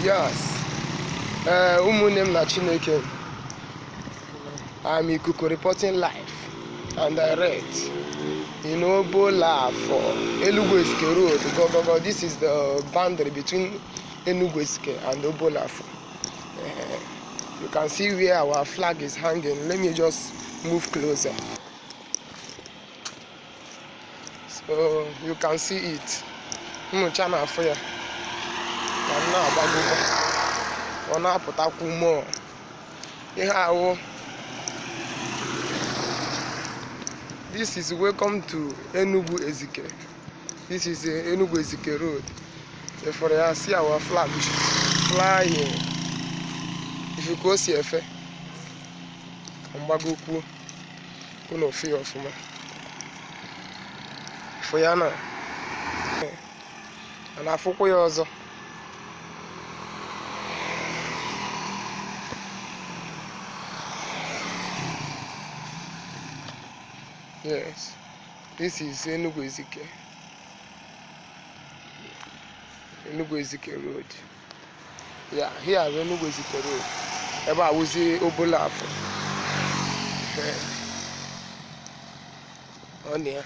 Yes. Ee, ụmụnne m na Chineke, I'm Ikuku reporting live and direct in Obollo-Afor, Enugu Ezike Road. Go, go, go. This is the boundary between Enugu Ezike and Obollo-Afor. You can see where our flag is hanging. Let me just move closer so you can see it. Nnụcha na-afụ ya ka m na-agbagokwa, ọ na-apụtakwu more. Ihe ahụ, this is welcome to Enugu Ezike. This is Enugu Ezike Road. Ifụrụ ya? See our flag flying. Ifu ka o si efe. Ka m gbagokwuo unu fụ ya ọfụma. Fụ ya na a na-afụkwa ya ọzọ. Yes, this is Enugu Ezike, Enugu Ezike Road. Yeah, here is Enugu Ezike Road. Ebe a wụzi Obollo-Afor. Ọ na ya.